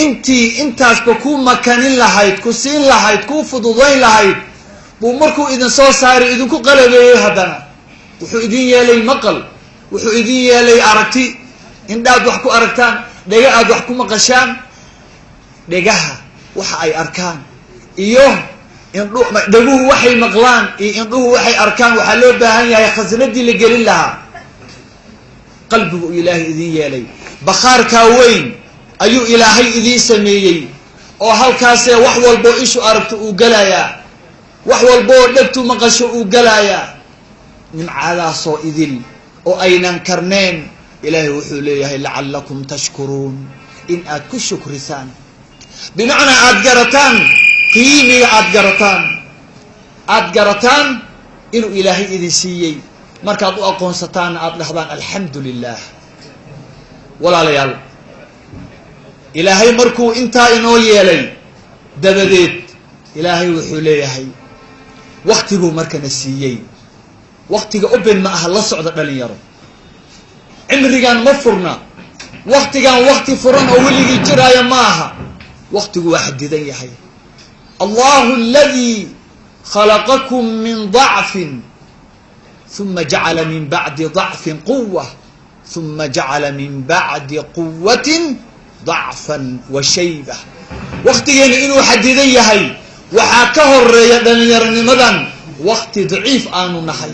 Intii intaasba ku makanin lahayd, ku siin lahayd, ku fududayn lahayd buu markuu idin soo saaray idinku qalabeeyey. Haddana wuxuu idin yeelay maqal, wuxuu idin yeelay aragti, indhaad wax ku aragtaan, dhega aad wax ku maqashaan. Dhegaha waxa ay arkaan iyo indhu, dheguhu waxay maqlaan iyo indhuhu waxay arkaan, waxaa loo baahan yahay khasnadii la gelin lahaa. Qalbigu Ilaahay idin yeelay, bakhaarkaa weyn ayuu Ilaahay idiin sameeyey, oo halkaasee wax walboo ishu aragto uu gelayaa, wax walboo dhegtu maqasho uu gelayaa. Nimcadaasoo idil oo aynan karneen, Ilaahay wuxuu leeyahay لعلكم تشكرون, in aad ku shukrisaan, bimacnaa aada garataan qiimiga, aada garataan, aada garataan inuu Ilaahay idin siiyey. Markaad u aqoonsataanna aada dhahdaan الحمد لله. Walaalayaal, Ilaahay markuu intaa inoo yeelay dabadeed, Ilaahay wuxuu leeyahay waktiguu markana siiyey. Waktiga open ma aha. La socda, dhalinyaro, cimrigan ma furna. Waktigan wakti furan oo weligii jiraaya ma aha. Waktigu waa xadidan yahay. الله الذي خلقكم من ضعف ثم جعل من بعد ضعف قوة ثم جعل من بعد قوة ضعفا وشيبة. Waktigeenu inuu xadidan yahay waxaa ka horeeya dhalinyaronimadan wakti daciif aanu nahay,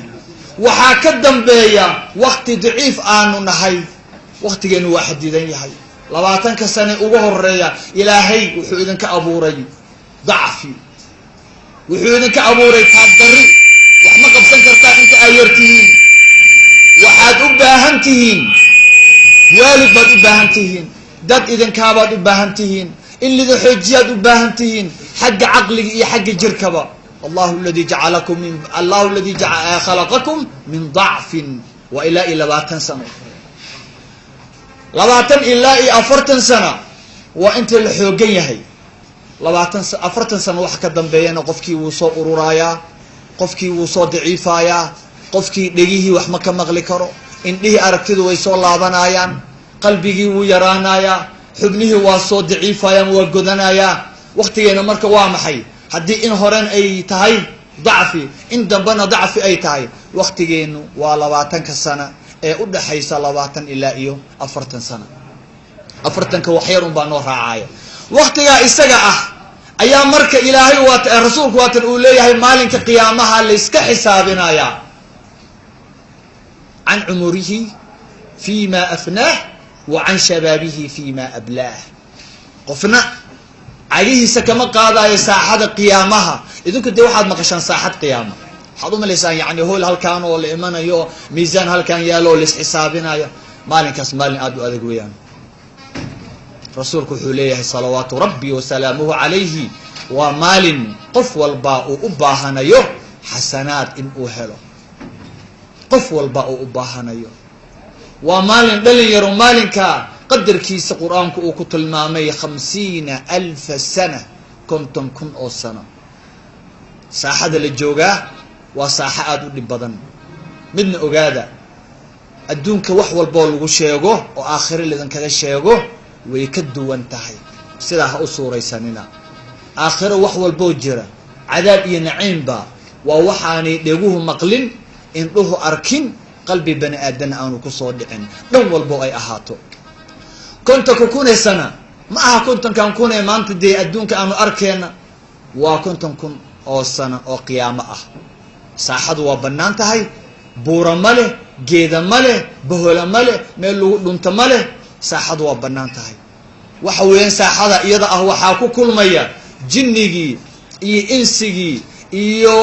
waxaa ka dambeeya wakti daciif aanu nahay. Waktigeenu waa xadidan yahay. 20-ka sane ugu horeeya Ilaahay wuxuu idinka abuuray dacfi, wuxuu idinka abuuray taabdarri. Wax ma qabsan kartaa inta ay yar tihiin. Waxaad u baahan tihiin waalid baad u baahan tihiin, dad idinkaabaad u baahan tihiin, in lidin xoojiyaad u baahan tihiin, xagga caqliga iyo xagga jirkaba. الله الذي خلقكم من ضعف waa ilaa iyo 20 sano, 20 ilaa iyo 40 sano waa inta la xoogan yahay. 20, 40 sano waxa ka dambeeyana qofkii wuu soo ururaayaa, qofkii wuu soo daciifayaa, qofkii dhegihii wax ma ka maqli karo, indhihii aragtidu way soo laabanayaan, qalbigii wuu yaraanayaa, xubnihii waa soo daciifayaan, waa godanayaa. Waktigeena marka waa maxay? Haddii in horen ay tahay dacfi, in dambena dacfi ay tahay, waktigeenu waa 20-ka sana ee u dhaxaysa 20 ilaa iyo 40 sano. 40-ka waxyar un baa noo raacaya. Waktigaa isaga ah ayaa marka Ilaahay waat, rasuulku waatan uu leeyahay maalinka qiyaamaha layska xisaabinayaa عن عمره فيما أفناه وعن شبابه فيما أبلاه. Qofna cagihiisa kama qaadayo saaxada qiyaamaha. Idinku dee waxaad maqashaan saaxad qiyaama, waxaad umalaysaan yani hool halkaan oo la imanayo, miisaan halkaan yaalo oo laisxisaabinayo. Maalinkaas maalin aada u adag weeyaan. Rasuulku wuxuu leeyahay صلوات ربي وسلامه عليه, waa maalin qof walba uu u baahanayo xasanaad in uu helo, qof walba uu u baahanayo. Waa maalin, dhalinyaro, maalinka qadarkiisa Qur-aanku uu ku tilmaamay 50,000 سنة, 50,000 oo sano. Saaxada la joogaa waa saaxo aada u dhib badan. Midna ogaada, adduunka wax walboo lagu sheego oo aakhiro lidinkaga sheego way ka duwan tahay. Sidaa ha u suuraysanina. Aakhiro wax walboo jira, cadaab iyo naciimba, waa waxaanay dheguhu maqlin, indhuhu arkin, qalbi bani aadana aanu kusoo dhicin, dhan walbo ay ahaato. 50-ka kunee sana ma aha 50-kan kun ee maanta dee adduunka aanu arkeenna. Waa 50,000 oo sano oo qiyaamo ah. Saaxadu waa bannaan tahay, buura ma leh, geeda ma leh, bahola ma leh, meel lagu dhunto ma leh. Saaxadu waa bannaan tahay. Waxa weeyaan saaxada iyada ah waxaa ku kulmaya jinnigii iyo insigii iyo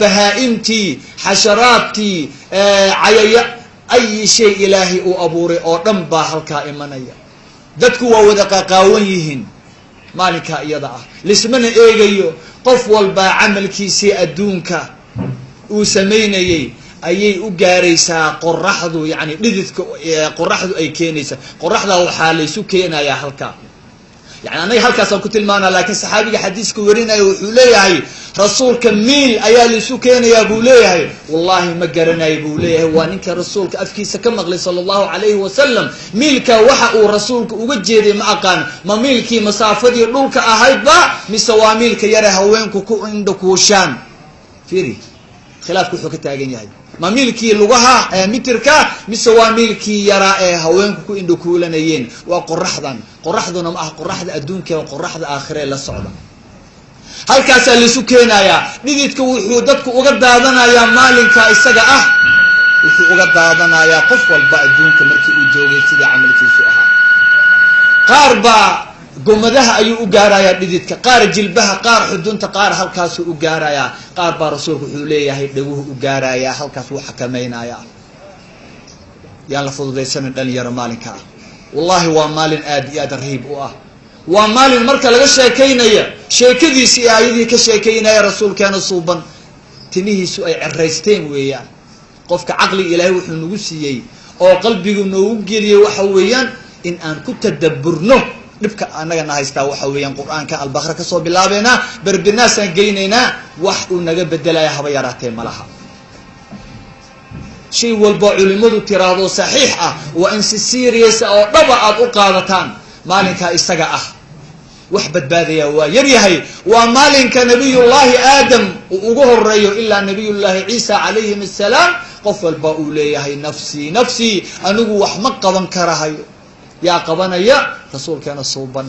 bahaa-imtii, xasharaadkii, cayaya, ay shay Ilaahay uu abuuray oo dhan baa halkaa imanaya. Dadku waa wada qaqaawan yihiin maalinkaa iyada ah, lismana eegayo. Qof walbaa camalkiisii adduunka uu samaynayey ayay u gaaraysaa qoraxdu, yani dhididka qoraxdu ay keenaysaa. Qoraxda waxaa laysu keenayaa halkaa. Yani annaga halkaasaan ku tilmaanaa, laakiin saxaabiga xadiiska warinaya wuxuu leeyahay Rasuulka miil ayaa laisu keenayaa buu leeyahay. Wallahi ma garanayo buu leeyahay. Waa ninka rasuulka afkiisa ka maqlay sala allahu calayhi wasalam. Miilka waxa uu rasuulka uga jeeday ma aqaan, ma miilkii masaafadii dhulka ahaydba mise waa miilka yare haweenku ku indhakuushaan? Fiiri khilaafku wuxuu ka taagan yahay, ma miilkii lugaha ee mitirka mise waa miilkii yaraa ee haweenku ku indhakuulanayeen? Waa qoraxdan, qoraxduna ma aha qoraxda adduunka, waa qoraxda aakhiree la socda. Halkaasaa laisu keenayaa. Dhididka wuxuu dadku uga daadanayaa maalinka isaga ah, wuxuu uga daadanayaa qof walba adduunka markii uu joogay sidii camalkiisu ahaa. Qaar baa gomadaha ayuu u gaarayaa dhididka, qaar jilbaha, qaar xudunta, qaar halkaasuu u gaarayaa, qaar baa rasuulku wuxuu leeyahay dhaguhu u gaarayaa, halkaas wuu xakamaynayaa. Yaan la fududaysanin dhalinyaro maalinka ah. Wallahi waa maalin aad iyo aad rahiib u ah. Waa maalin marka laga sheekaynaya sheekadiisi iyo aayadihii ka sheekaynaya rasuulkeena suuban timihiisu ay ceraysteen weeyaan. Qofka caqliga ilaahay wuxuu nagu siiyey oo qalbigu noogu geliyey waxa weeyaan in aan ku tadaburno dhibka annagana haystaa. Waxa weeyaan qur-aanka Albaqra kasoo bilaabeynaa, berbinaasaan geynaynaa, wax uu naga bedelaya haba yaraatee malaha. Shay walba culimadu tiraahdo saxiix ah waa in si serious oo dhaba aada u qaadataan. Maalinkaa isaga ah wax badbaadaya waa yar yahay. Waa maalinka nabiyullaahi Aadam uu ugu horeeyo ilaa nabiyullaahi Ciisa calayhim assalaam. Qof walba uu leeyahay nafsii nafsii, anigu wax ma qaban karahayo. Yaa qabanaya? Rasuulkeena suuban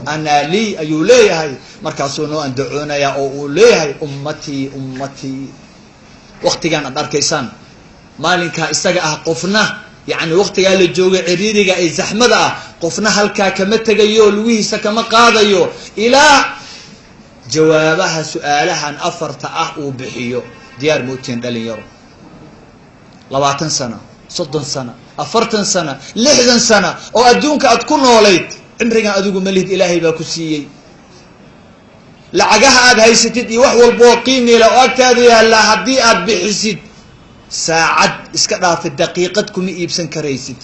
anaa lii ayuu leeyahay. Markaasuu noo andacoonaya oo uu leeyahay ummatii ummatii. Waktigan aad arkaysaan, maalinkaa isaga ah, qofna yacni waktigaa la jooga ciriiriga ee zaxmada ah, qofna halkaa kama tegayo, lugihiisa kama qaadayo ilaa jawaabaha su-aalahan afarta ah uu bixiyo. Diyaar ma utihiin dhalinyaro? 20 sano, 30 sano, 40 sano, 60 sano oo adduunka aad ku noolayd, cimrigan adigu malihid, ilaahay baa ku siiyey. Lacagaha aad haysatid iyo wax walba oo qiimila oo agtaada yaallaa, haddii aad bixisid saacad iska dhaafa, daqiiqad kuma iibsan karaysid.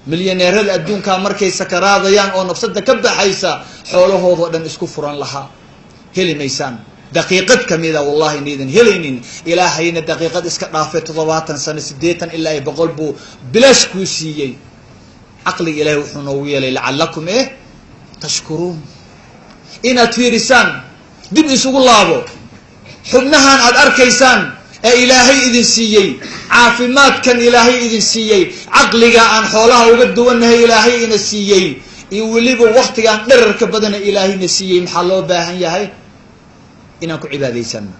Milyaneerada adduunkaa markay sakaraadayaan oo nafsada ka baxaysa, xoolahoodoo dhan isku furan lahaa heli maysaan daqiiqad kamida, wallahi inaydan helaynin. Ilaahayna daqiiqad iska dhaafay, 70 sano, 80 ilaa iyo 100 buu bilaash kuu siiyey. Caqliga ilahay wuxuu noogu yeelay lacalakum tashkuruun, inaad fiirisaan, dib isugu laabo xubnahan aad arkaysaan ee ilaahay idin siiyey, caafimaadkan ilaahay idin siiyey, caqliga aan xoolaha uga duwannahay ilaahay ina siiyey, iyo weliba waktigaan dherarka badana ilaahayna siiyey. Maxaa loo baahan yahay? Inaan ku cibaadaysano.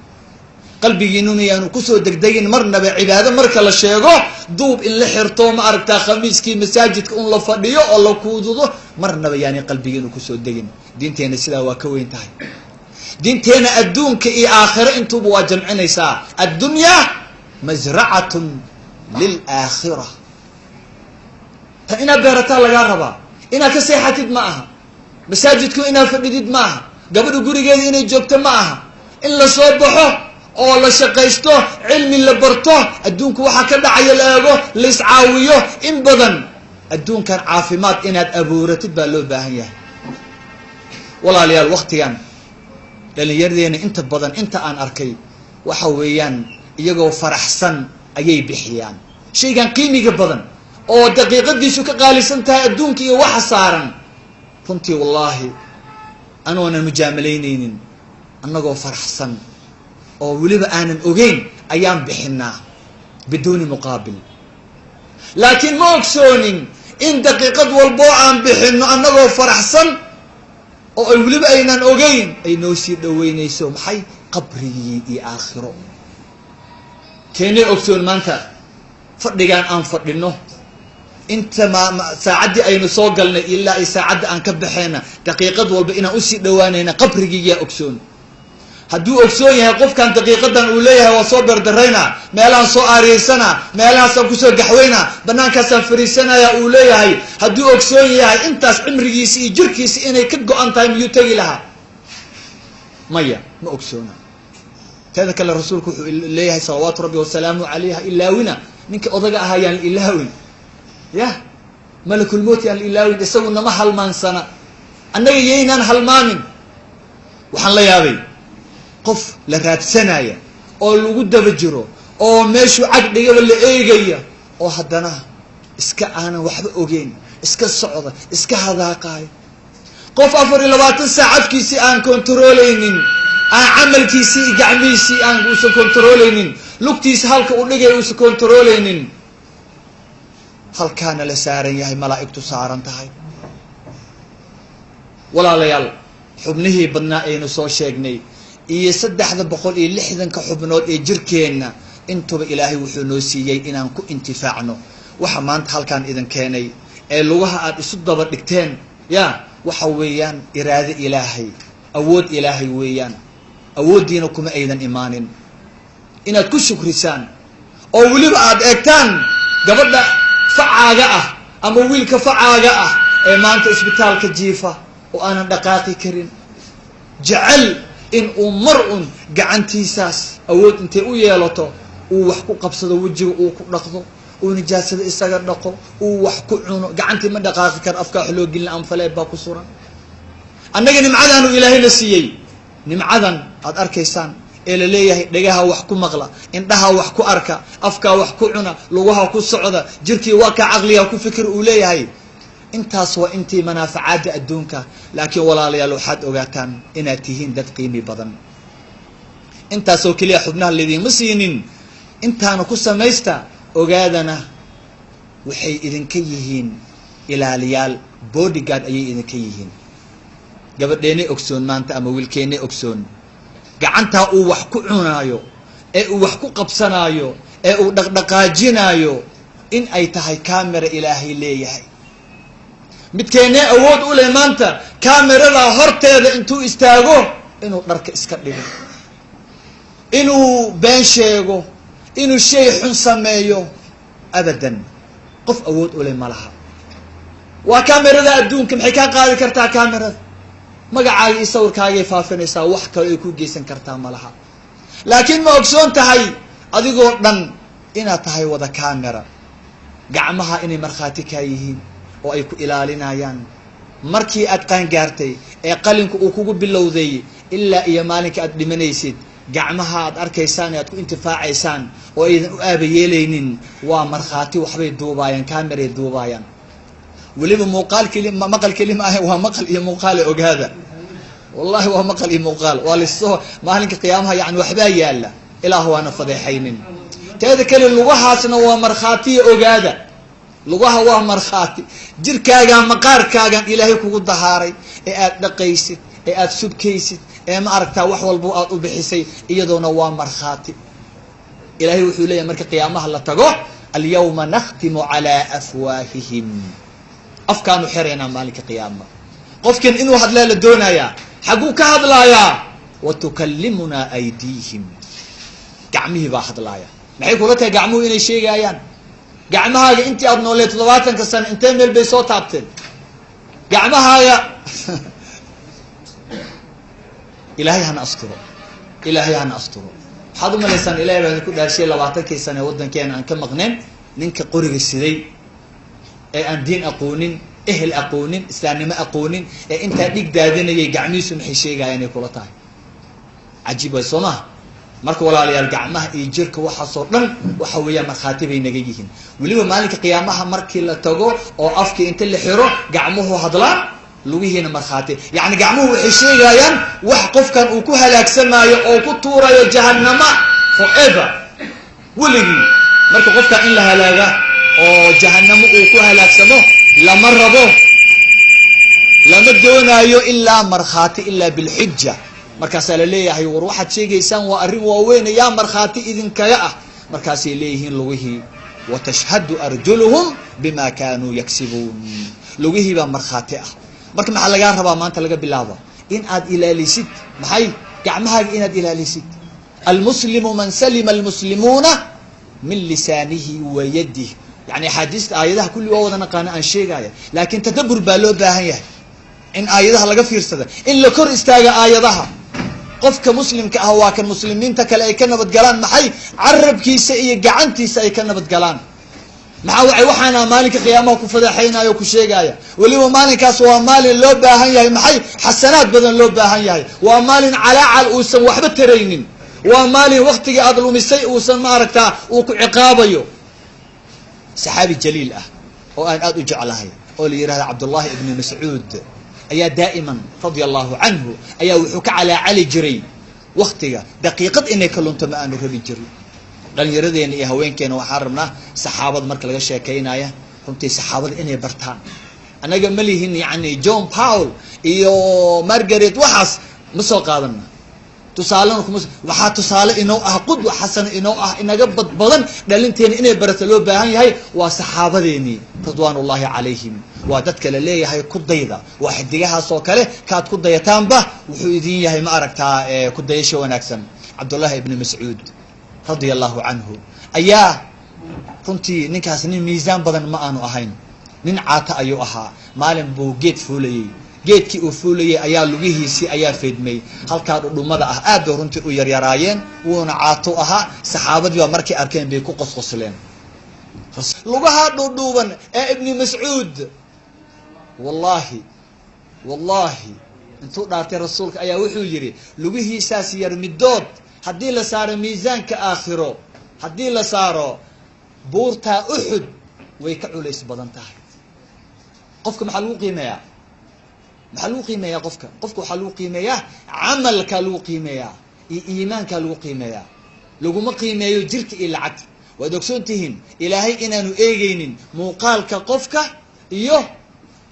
Qalbigiinuna yaanu kusoo degdegin marnaba cibaado marka la sheego duub in la xirto, ma aragtaa, khamiiskii masaajidka un la fadhiyo oo la kuududo. Marnaba yaani qalbigiinu kusoo degin. Diinteena sidaa waa ka weyn tahay. Diinteena adduunka iyo aakhiro intuuba waa jamcinaysaa. Addunya masracatun lilaakhira. Ta inaad beerataa lagaa rabaa, inaad ka seexatid ma aha, masaajidku inaad fadhidid ma aha, gabadha gurigeeda inay joogto ma aha. In la soo baxo oo la shaqaysto, cilmi la barto, adduunku waxaa ka dhacaya la eego, la iscaawiyo in badan. Adduunkan caafimaad inaad abuuratid baa loo baahan yahay. Walaalayaal, waktigan dhalinyaradeenna inta badan inta aan arkay waxa weeyaan iyagoo faraxsan ayay bixiyaan shaygan qiimiga badan oo daqiiqadiisu ka qaalisan tahay adduunka iyo waxa saaran. Runtii wallaahi anoonan mujaamalaynaynin, annagoo faraxsan oo weliba aanan ogeyn ayaan bixinaa biduuni muqaabil, laakiin ma ogsoonin in daqiiqad walboo aan bixinno annagoo faraxsan oo ay weliba aynan ogeyn ay noo sii dhaweynayso maxay? Qabrigii iyo aakhiro. Keenay ogsoon maanta fadhigaan aan fadhino inta ma saacaddii aynu soo galnay ilaa ay saacadda aan ka baxayna, daqiiqad walba inaan usii dhawaanayna qabrigiiyaa ogsoon? Hadduu ogsoon yahay qofkan daqiiqadan uu leeyahay waa soo berdarayna, meelahaan soo aariyeysana, meelahaasaan kusoo gaxweyna, banaankaasaan fariisanaya uu leeyahay, hadduu ogsoon yahay intaas cimrigiisi iyo jirkiisi inay ka go-an tahay, miyuu tegi lahaa? Maya, ma ogsoona. Teeda kale rasuulku wuxuu leeyahay salawaatu rabbi wasalaamu calayh, ilaawina ninka odaga ahaa yaan la ilaawin, yah malakulmowt yaan la ilaawin. Isagu nama halmaansana, annaga yaynaan halmaamin. Waxaan la yaabay Qof la raadsanaya oo lagu daba jiro oo meeshuu cag dhigaba la eegaya, oo haddana iska aanan waxba ogeyn, iska socda, iska hadaaqaayo. Qof 24 saac afkiisii aan kontarooleynin, aan camalkiisii iyo gacmihiisii aan uusan kontarooleynin, lugtiisa halka uu dhigay uusan kontarooleynin, halkaana la saaran yahay, malaa'igtu saaran tahay. Walaalayaal, xubnihii badnaa aynu soo sheegnay iyo 360-ka xubnood ee jirkeenna, intuba Ilaahay wuxuu noo siiyey inaan ku intifaacno. Waxa maanta halkaan idin keenay ee lugaha aada isu daba dhigteen ya waxa weeyaan iraado Ilaahay, awood Ilaahay weeyaan. Awooddiina kuma aydan imaanin. Inaad ku shukrisaan oo weliba aada eegtaan gabadha facaaga ah ama wiilka facaaga ah ee maanta isbitaalka jiifa oo aanan dhaqaaqi karin, jecel in uu mar un gacantiisaas awood intay u yeelato uu wax ku qabsado, wejiga uu ku dhaqdo, uu nijaasada isaga dhaqo, uu wax ku cuno. Gacantii ma dhaqaaqi karo, afkaa wax loo gelin, anfaleeb baa ku suran. Annaga nimcadaanu Ilaahayna siiyey, nimcadan aada arkaysaan ee la leeyahay dhagaha wax ku maqla, indhaha wax ku arka, afkaa wax ku cuna, lugaha ku socda, jirkii waa ka caqliga ku fikir uu leeyahay. Intaas waa intii manaafacaadda adduunka. Laakiin walaalayaal, waxaad ogaataan inaad tihiin dad qiimi badan. Intaasoo keliya xubnaha laydinma siinin, intaana ku samaysta. Ogaadana, waxay idinka yihiin ilaaliyaal, bodyguard ayay idinka yihiin. Gabadheene ogsoon maanta ama wiilkeene ogsoon, gacantaa uu wax ku cunaayo ee uu wax ku qabsanaayo ee uu dhaqdhaqaajinaayo in ay tahay camera Ilaahay leeyahay. Midkeennee awood u leh maanta cameradaa horteeda intuu istaago inuu dharka iska dhigo, inuu been sheego, inuu shay xun sameeyo? Abadan, qof awood u leh ma laha. Waa camerada adduunka. Maxay kaa qaadi kartaa camerada? Magacaaga iyo sawirkaagay faafinaysaa, wax kale ay ku geysan kartaa ma laha. Laakiin ma ogsoon tahay adigoo dhan inaad tahay wada camera, gacmaha inay markhaati kaa yihiin oo ay ku ilaalinayaan markii aad qaangaartay ee qalinku uu kugu bilowday ilaa iyo maalinka aad dhimanaysid? Gacmaha aad arkaysaan ee aad ku intifaacaysaan oo aydan u aabayeelaynin waa markhaati, waxbay duubaayaan, cameray duubaayaan. Weliba muuqaal keli, maqal keli ma ahe, waa maqal iyo muuqaale. Ogaada, wallahi waa maqal iyo muuqaal. Waa lasoo maalinka qiyaamaha, yani waxbaa yaala. Ilaah waana fadeexaynin. Teeda kale, lugahaasna waa markhaatiya. Ogaada, lugaha waa markhaati. Jirkaagaa, maqaarkaagan Ilaahay kugu dahaaray ee aad dhaqaysid ee aad subkaysid ee ma aragtaa wax walbo aad u bixisay, iyadoona waa markhaati. Ilaahay wuxuu leeyahay marka qiyaamaha la tago: "Alyawma nakhtimu calaa afwaahihim." Afkaanu xiraynaa maalinka qiyaama. Qofkan inuu hadlaa la doonayaa, xagguu ka hadlaayaa? "Wa tukallimunaa aydiihim." Gacmihii baa hadlaaya. Maxay kula tahay gacmuhu inay sheegayaan? Gacmahaaga intii aad nooleed 70-ka sano, intee meel bay soo taabteen gacmahaaga? Ilaahay hana asturo, Ilaahay hana asturo. Waxaad u malaysaan, Ilahay baa idinku dhaarshiyay, 20-kii sane waddankeena aan ka maqneen, ninka qoriga siday ee aan diin aqoonin, ehel aqoonin, islaamnimo aqoonin, ee intaa dhig daadinayay, gacmihiisu maxay sheegaya inay kula tahay? Cajiib way, soo maha? Marka walaalayaal, gacmaha iyo jirka waxaasoo dhan waxa weeyaan markhaati bay naga yihiin. Weliba maalinka qiyaamaha markii la tago oo afkii inta la xiro, gacmuhu hadlaan, lugihiina markhaati. Yacni gacmuhu waxay sheegayaan wax qofkan uu ku halaagsamaayo oo ku tuurayo jahanama forever, weligii. Marka qofkan in la halaaga oo jahanamo uu ku halaagsamo lama rabo, lama doonaayo, ilaa markhaati, ilaa bilxuja. Markaasaa la leeyahay: "War waxaad sheegaysaan waa arrin waaweyn, yaa markhaati idinkaga ah?" Markaasay leeyihiin lugihii: "Watashhadu arjuluhum bima kanuu yaksibuun." Lugihii baa markhaati ah. Marka maxaa lagaa rabaa maanta laga bilaabo? In aad ilaalisid maxay? Gacmahaaga inaad ilaalisid. "Almuslimu man salima almuslimuuna min lisaanihi wa yadih." Yani axaadiista, aayadaha kulli waa wada naqaana aan sheegaya, laakiin tadabur baa loo baahan yahay, in aayadaha laga fiirsada, in la kor istaaga aayadaha. Qofka muslimka ah waa kan muslimiinta kale ay ka nabadgalaan maxay? Carabkiisa iyo gacantiisa ay ka nabadgalaan. Maxaa wacay? Waxaana maalinka qiyaamaha ku fadeexaynaya o ku sheegaya. Weliba maalinkaas waa maalin loo baahan yahay maxay? Xasanaad badan loo baahan yahay. Waa maalin calaacal uusan waxba taraynin. Waa maalin waktigii aada lumisay uusan, maaragtaa, uu ku ciqaabayo. Saxaabi jaliil ah oo aan aada u jeclahay oo la yihahda Cabdullahi ibni Mascuud ayaa daa'iman, radia allahu canhu, ayaa wuxuu ka calaacali jiray waktiga daqiiqad inay ka lunto ma aanu rabi jirin. Dhalinyaradeenna iyo haweenkeena waxaan rabnaa saxaabada marka laga sheekaynaya runtii saxaabada inay bartaan. Annaga ma lihin, yani, John Paul iyo Margaret, waxaas ma soo qaadana tusaalena kuma. Waxaa tusaale inoo ah, qudwa xasana inoo ah, inaga badbadan, dhalinteena inay barata loo baahan yahay, waa saxaabadeenii ridwaan ullahi calayhim. Waa dadka la leeyahay ku dayda. Waa xidigahaas oo kale, kaad ku dayataanba wuxuu idin yahay, ma aragtaa, ku dayasho wanaagsan. Cabdullahi ibni Mascuud radia allahu canhu ayaa runtii ninkaas nin miisaan badan ma aanu ahayn, nin caata ayuu ahaa. Maalin buu geed fuulayey. Geedkii uu fuulayey ayaa lugihiisii ayaa feydmay halkaa dhudhumada ah. Aad bay runtii u yaryaraayeen, wuuna caato ahaa. Saxaabadii baa markay arkeen bay ku qosqosleen lugaha dhuudhuuban ee Ibni Mascuud. Wallahi, wallahi, intuu dhaartay rasuulka ayaa wuxuu yidhi, lugihiisaas yar midood haddii la saaro miisaanka aakhiro, haddii la saaro, buurtaa Uxud way ka culays badan tahay. Qofka maxaa lagu qiimeeyaa? Maxaa lagu qiimeeyaa qofka? Qofka waxaa lagu qiimeeyaa camalkaa lagu qiimeeyaa iyo iimaankaa lagu qiimeeyaa. Laguma qiimeeyo jirka iyo lacagta. Waad ogsoon tihiin Ilaahay inaanu eegeynin muuqaalka qofka iyo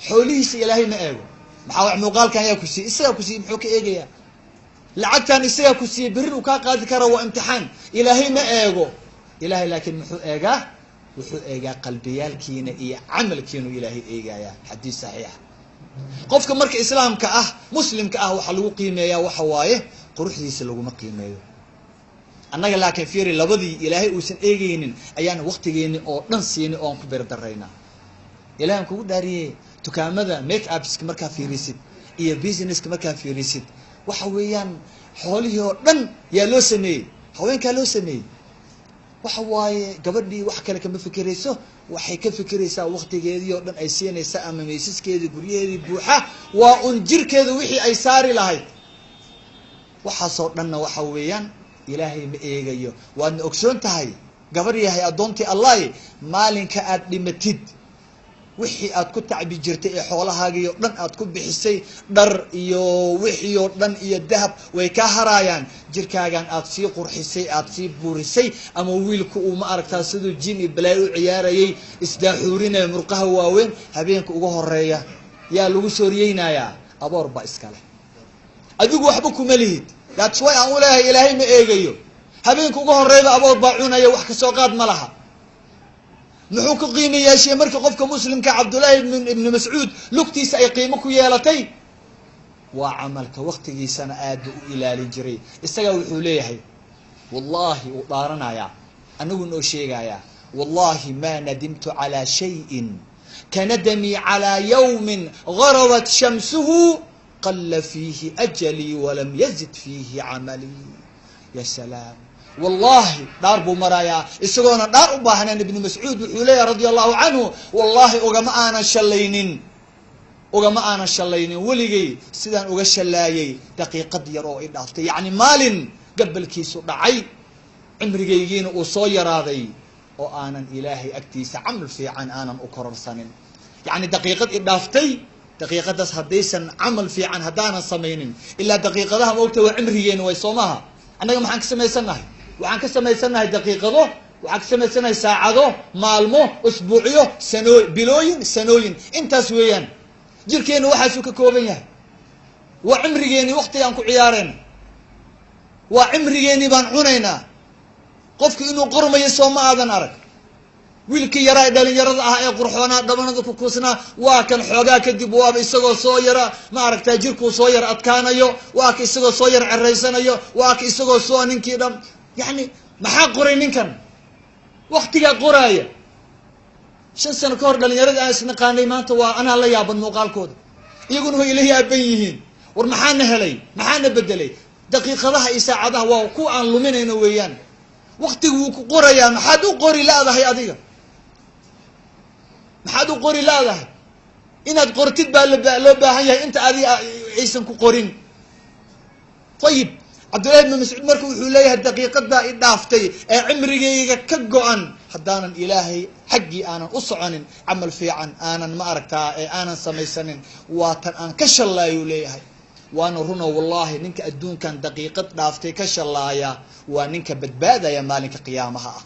xoolihiisa. Ilaahay ma eego. Maxaa wa muuqaalkan ayaa ku siiyey? Isagaa ku siiyey. Muxuu ka eegayaa? Lacagtan isagaa ku siiyey, berrin uu kaa qaadi kara. Waa imtixaan. Ilaahay ma eego. Ilahay laakiin muxuu eegaa? Wuxuu eegaa qalbiyaalkiina iyo camalkiinu Ilaahay eegayaa. Xadiis saxiixa. Qofka marka islaamka ah, muslimka ah, waxaa lagu qiimeeyaa waxa waaye, quruxdiisa laguma qiimeeyo. Annaga laakiin fiiri, labadii Ilaahay uusan eegeynin ayaan waktigeeni oo dhan siinay oo aan ku beerdaraynaa. Ilahan kugu dhaariyey, dukaamada make upska markaa fiirisid iyo businesska markaa fiirisid, waxa weeyaan xoolihii oo dhan yaa loo sameeyey? Haweenkaa loo sameeyey. Waxa waaye gabadhii wax kale kama fikirayso. Waxay ka fikiraysaa waktigeedii oo dhan ay siinaysa ama maysaskeedii, guryaheedii buuxa, waa un jirkeedu wixii ay saari lahayd. Waxaasoo dhanna waxa weeyaan Ilaahay ma eegayo. Waadna ogsoon tahay, gabar yahay, addoontii Allahi, maalinka aad dhimatid, wixii aad ku tacbi jirtay ee xoolahaagii oo dhan aad ku bixisay, dhar iyo wixii oo dhan iyo dahab, way kaa haraayaan. Jirkaagan aad sii qurxisay, aad sii buurisay, ama wiilku uu, ma aragtaa, siduu jim iyo balaayo u ciyaarayay, isdaaxuurinaya murqaha waaweyn, habeenka uga horeeya yaa lagu sooriyeynayaa? Aboor baa iskale, adigu waxba kuma lihid. That's why aan u leeyahay Ilaahay ma eegayo. Habeenka uga horeyba aboor baa cunaya, wax kasoo qaad ma laha. Muxuu ku qiimo yeeshay marka qofka muslimka Cabdullaahi ibni Mascuud lugtiisa ay qiimo ku yeelatay? Waa camalka. Waktigiisana aad buu u ilaalin jiray. Isagaa wuxuu leeyahay, wallahi, uu dhaaranayaa, anagu noo sheegayaa, "Wallahi ma nadimtu calaa shayin kanadamii calaa yawmin garabat shamsuhu qalla fiihi ajalii walam yazid fiihi camalii." Ya salaam! Wallahi, dhaar buu marayaa isagoona dhaar u baahnayn. Ibnu Mascuud wuxuu leeyahay, radia allahu canhu, "Wallahi ugama aanan shallaynin, ugama aanan shallaynin weligay sidaan uga shallaayay daqiiqad yar oo i dhaaftay, yacni maalin gabalkiisu dhacay, cimrigaygiina uu soo yaraaday, oo aanan Ilaahay agtiisa camal fiican aanan u kororsanin. Yacni daqiiqad i dhaaftay, daqiiqadaas haddaysan camal fiican haddaanan samaynin, ilaa daqiiqadaha maogta waa cimrigeena way soo maaha. Annaga maxaan ka samaysannahay? Waxaan ka samaysannahay daqiiqado, waxaan ka samaysannahay saacado, maalmo, usbuucyo, sanoo, bilooyin, sanooyin. Intaas weeyaan jirkeena waxaasuu ka kooban yahay. Waa cimrigeeni waktigaan ku ciyaarayna, waa cimrigeeni baan cunaynaa. Qofku inuu qormayo soo ma aadan arag? Wiilkii yaraa ee dhalinyarada ah ee qurxoonaa, dhabanada ku kuusnaa, waa kan xoogaa kadib waaba isagoo soo yara, ma aragtaa, jirkuu soo yar adkaanayo, waa ka isagoo soo yar ceraysanayo, waa ka isagoo soo ninkii dham. Yani maxaa qoray ninkan? Waktigaa qoraaya. 5 sano ka hor dhalinyaradii aan isnaqaanay maanta waa anaa la yaaban muuqaalkooda, iyaguna way ila yaaban yihiin. War maxaana helay? Maxaana bedelay? Daqiiqadaha iyo saacadaha waa kuwa aan luminayno weeyaan. Waktigu wuu ku qorayaa. Maxaad u qori la-dahay adiga? Maxaad u qori laadahay? Inaad qortid baa loo baahan yahay inta adi aysan ku qorin. Ayib, Cabdullahi ibn Mascuud marka wuxuu leeyahay, daqiiqadaa i dhaaftay ee cimrigayga ka go-an, haddaanan Ilaahay xaggii aanan u soconin, camal fiican aanan ma aragtaa ee aanan samaysanin, waa tan aan ka shallaayuu leeyahay. Waana runo, wallahi, ninka adduunkan daqiiqad dhaaftay ka shallaaya waa ninka badbaadaya maalinka qiyaamaha ah.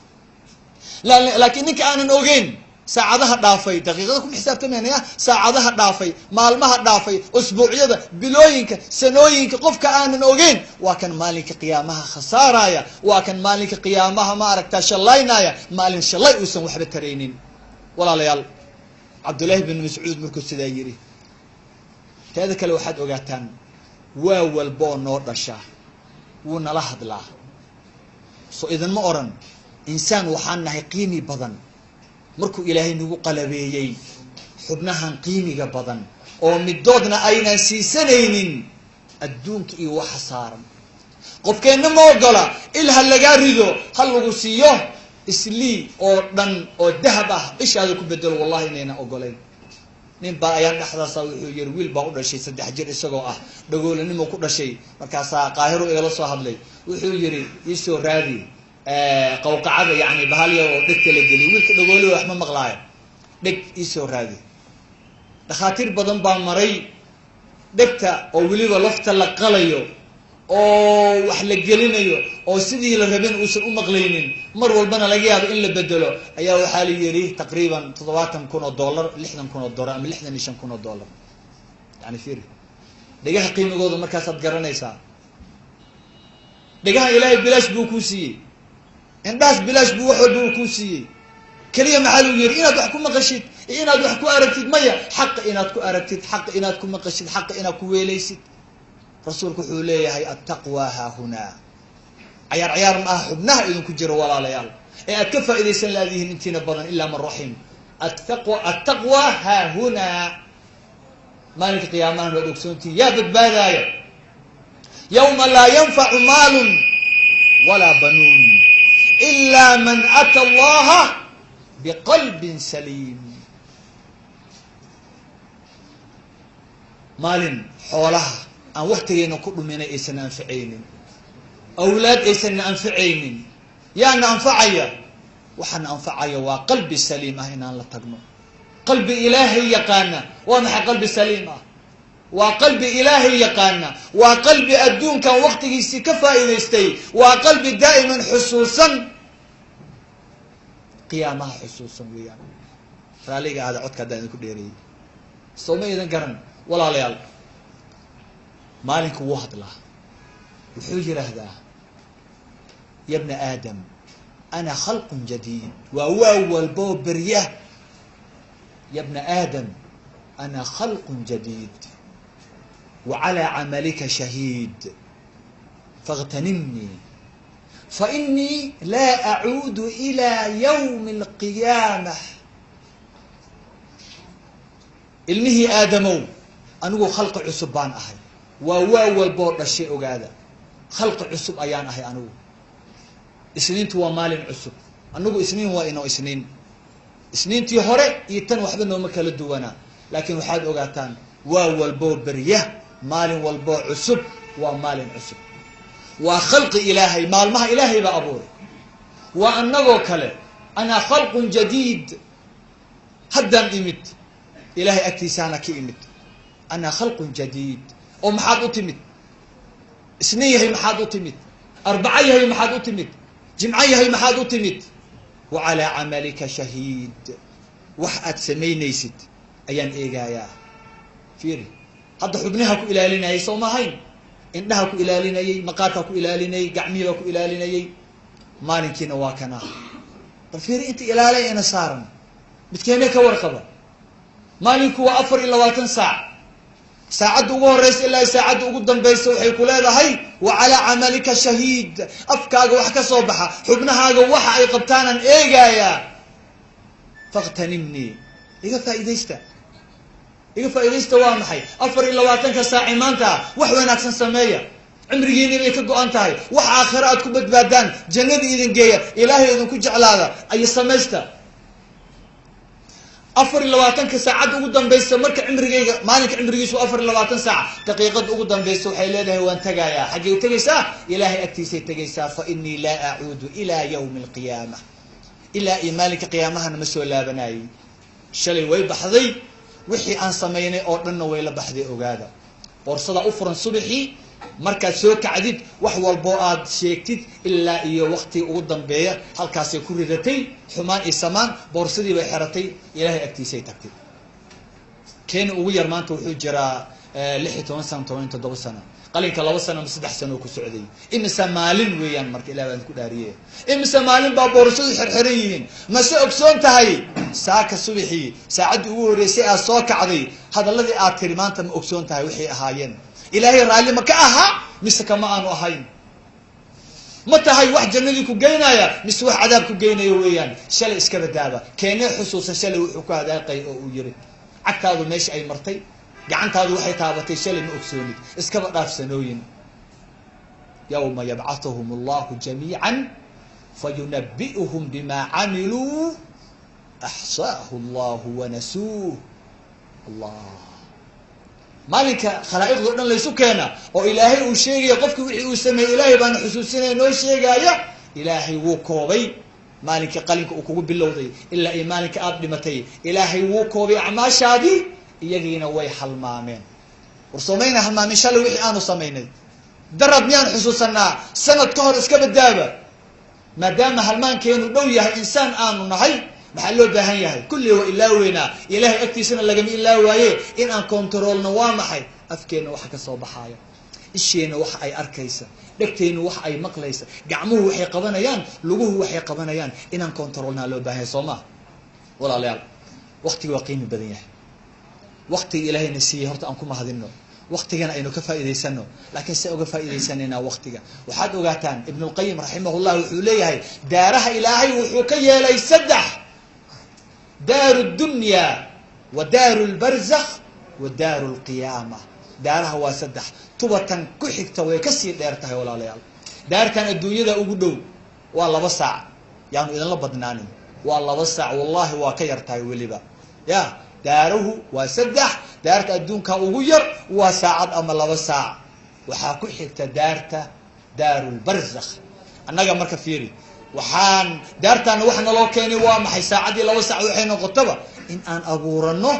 Laakiin ninka aanan ogeyn saacadaha dhaafay, daqiiqada kuma xisaabtamaynaya, saacadaha dhaafay, maalmaha dhaafay, usbuucyada, bilooyinka, sanooyinka, qofka aanan ogeyn waa kan maalinka qiyaamaha khasaaraya, waa kan maalinka qiyaamaha ma aragtaa shallaynaya, maalin shallay uusan waxba taraynin. Walaalayaal, Cabdullaahi bin Mascuud markuu sidaa yidhi, teeda kale waxaad ogaataan, waa walboo noo dhasha wuu nala hadlaa. So idinma oran insaan waxaan nahay qiimi badan markuu Ilaahay nagu qalabeeyey xubnahan qiimiga badan oo midoodna aynan siisanaynin adduunka iyo waxa saaran? Qofkeenna ma ogola il ha lagaa rido, ha lagu siiyo islii oo dhan oo dahab ah, ishaada ku bedelo? Wallahi inaynan ogolayn. Nin baa ayaan dhexdaasa wuxuu yiri, wiil baa u dhashay 3 jir isagoo ah, dhagoolanimo ku dhashay. Markaasaa Qaahiro igala soo hadlay, wuxuu yiri, iisoo raadi qawqacada, yani bahalya oo dhegta la geliy, wiilka dhagooli wax ma maqlaayo, dheg iisoo raadi. Dhakhaatiir badan baa maray, dhegta oo weliba lafta la qalayo oo wax la gelinayo oo sidii la rabin uusan u maqlaynin, mar walbana laga yaabo in la bedelo, ayaa waxaa la yidhi taqriiban $70,000, $60,000 ama $65,000. Yani firi dhegaha qiimigooda, markaasaad garanaysaa. Dhegaha Ilaahay bilaash buu kuu siiyey, indhahaas bilaash buu wax walba uu kuu siiyey. Keliya maxaa lagu yidhi? Inaad wax ku maqashid iyo inaad wax ku aragtid. Maya, xaqa inaad ku aragtid, xaqa inaad ku maqashid, xaqa inaad ku weelaysid. Rasuulku wuxuu leeyahay, attaqwa haahunaa. Cayaar cayaar ma aha xubnaha idinku jiro, walaalayaal, ee aad ka faaidaysan laadihiin intiina badan, ilaa man raxim. Attaqwa, attaqwa haahunaa. Maalinka qiyaamahan waad ogsoontihin yaa badbaadaaya: yawma laa yanfacu maalun walaa banuun ila man ata allaha biqalbin saliim. Maalin xoolaha aan waktigeena ku dhuminay aysan anficaynin, awlaad aysanna anficaynin, yaana anfacaya? Waxaana anfacaya waa qalbi saliim ah inaan la tagno, qalbi Ilaahay yaqaana. Waa maxay qalbi saliim ah? Waa qalbi Ilaahay yaqaana, waa qalbi adduunkan waktigiisii ka faa'iidaystay, waa qalbi daa'iman xusuusan qiyaamaha xusuusan weeyaan. Raaliga aada, codka haddaan idinku dheereeyey, soo ma idan garan. Walaalayaal, maalinku wuu hadlaa, wuxuu yidhaahdaa, ya bna aadam, ana khalqun jadiid. Waa walboo berya, ya bna aadam, ana khalqun jadiid wa calaa camalika shahiid, faاgtanimnii fainii laa acuudu ilى ywmi اlqiyaamah. Ilmihii Aadamow, anigu khalqi cusub baan ahay. Waa walboo dhashay, ogaada, khalqi cusub ayaan ahay anigu. Isniintu waa maalin cusub. Anigu isniin waa inoo isniin, isniintii hore iyo tan waxba nooma kala duwanaa. Laakiin waxaad ogaataan, waa walboo berya, maalin walboo cusub waa maalin cusub, waa khalqi Ilaahay, maalmaha Ilaahay baa abuuray, waa annagoo kale. Anaa khalqun jadiid, haddaan imid, Ilahay agtiisaana ka imid. Anaa khalqun jadiid. Oo maxaad u timid? Isniin yahay maxaad u timid? Arbaco yahay maxaad u timid? Jimco yahay maxaad u timid? Wa calaa camalika shahiid, wax aad samaynaysid ayaan eegayaa. Fiiri, hadda xubnaha ku ilaalinayay, soo ma ahayn? Indhaha ku ilaalinayay, maqaarkaa ku ilaalinayay, gacmihii baa ku ilaalinayay, maalinkiina waa kanaa. Bal fiiri inta ilaalay ina saaran, midkeene ka warqaba? Maalinku waa 24 saac. Saacadda ugu horeysa ilaa saacadda ugu dambaysa waxay ku leedahay, wa calaa camalika shahiid. Afkaaga wax ka soo baxa, xubnahaaga waxa ay qabtaanaan eegayaa. Fakhtanimnii, iga faa'iidaysta, iga faa'iidaysta. Waa maxay? 24-ka saaci maanta wax wanaagsan sameeya, cimrigiini bay ka go-an tahay. Wax aakhiro aad ku badbaadaan, jannadii idin geeya, Ilaahay idinku jeclaada ayo samaysta. 24-ka saacadda ugu dambaysa marka cimrigayga, maalinka cimrigiisu 24 saac, daqiiqada ugu dambaysa waxay leedahay waan tagayaa. Xaggay tegaysaa? Ilaahay agtiisay tegaysaa. Fa inii laa acuudu ilaa yawmi alqiyaama, ilaa iyo maalinka qiyaamahana ma soo laabanayay. Shalay way baxday, wixii aan samaynay oo dhanna way la baxday. Ogaada, boorsadaa u furan subaxii markaad soo kacdid, wax walboo aad sheegtid ilaa iyo waktiga ugu dambeeya halkaasay ku ridatay, xumaan iyo samaan boorsadii bay xeratay, ilaahay agtiisay tagtay. Keeni ugu yar maanta wuxuu jiraa 16 sano, 17 sano, qalinka 2 sano ama 3 sano ku socday. Imise maalin weeyaan marka? Ilah baan ku dhaariye, imise maalin baa boorsadu xirxiran yihiin? Mase ogsoon tahay saaka subaxii saacaddii ugu horreysay aad soo kacday hadalladii aad tiri maanta, ma ogsoon tahay waxay ahaayeen? Ilaahay raalli ma ka ahaa mise kama aanu ahayn? Ma tahay wax jannadii ku geynaya mise wax cadaab ku geynaya weeyaan? Shalay iska badaaba, keenee xusuusan shalay wuxuu ku hadaaqay oo uu yiri? Cagtaadu meesha ay martay, gacantaadu waxay taabatay shalay ma ogsoonid, iskaba dhaaf sanooyin. Yawma yabcathuhum allahu jamiica fayunabi'uhum bima camiluu axsaahu allahu wanasuuh. Allah, maalinka khalaa'iqdo dhan laysu keena oo ilaahay uu sheegaya qofkii wixii uu sameeyey, ilaahay baana xusuusinaya, noo sheegaaya. Ilaahay wuu koobay maalinkii qalinka uu kugu bilowday ilaa iyo maalinka aada dhimatay. Ilaahay wuu koobay acmaashaadii, iyagiina way halmaameen. War soomayna halmaamin shalay wixii aanu samaynay? Darad miyaan xusuusanaa? Sanad ka hor iska badaaba. Maadaama halmaankeenu dhow yahay, insaan aanu nahay, maxaa loo baahan yahay? Kulli waa ilaaweynaa, ilaahay agtiisana lagama ilaawaaye. In aan kontaroolno waa maxay? Afkeenna waxa ka soo baxaaya, isheenna waxa ay arkaysa, dhegteennu waxa ay maqlaysa, gacmuhu waxay qabanayaan, luguhu waxay qabanayaan, inaan kontaroolnaa loo baahan yahay, soo maa? Walaalayaal, waktiga waa qiimi badan yahay. Waktiga ilaahayna siiyey horta aan ku mahadino, waktigana aynu ka faa'idaysano. Laakiin se uga faa'idaysanaynaa waktiga? Waxaad ogaataan, Ibnulqayim raximahullah wuxuu leeyahay daaraha ilaahay wuxuu ka yeelay saddex: daaru dunya wa daaru lbarzakh wa daaru lqiyaama. Daaraha waa saddex, tubatan ku xigta way kasii dheer tahay. Walaalayaal, daartan adduunyada ugu dhow waa 2 saac, yaanu idinla badnaanin, waa 2 saac, wallahi waa ka yar tahay weliba. Ya daaruhu waa saddex, daarta adduunka ugu yar waa saacad ama 2 saac. Waxaa ku xigta daarta daarulbarzakh. Annaga marka fiiri, waxaan daartaana waxa naloo keenay waa maxay? Saacaddii 2 saac waxay noqotaba in aan abuurano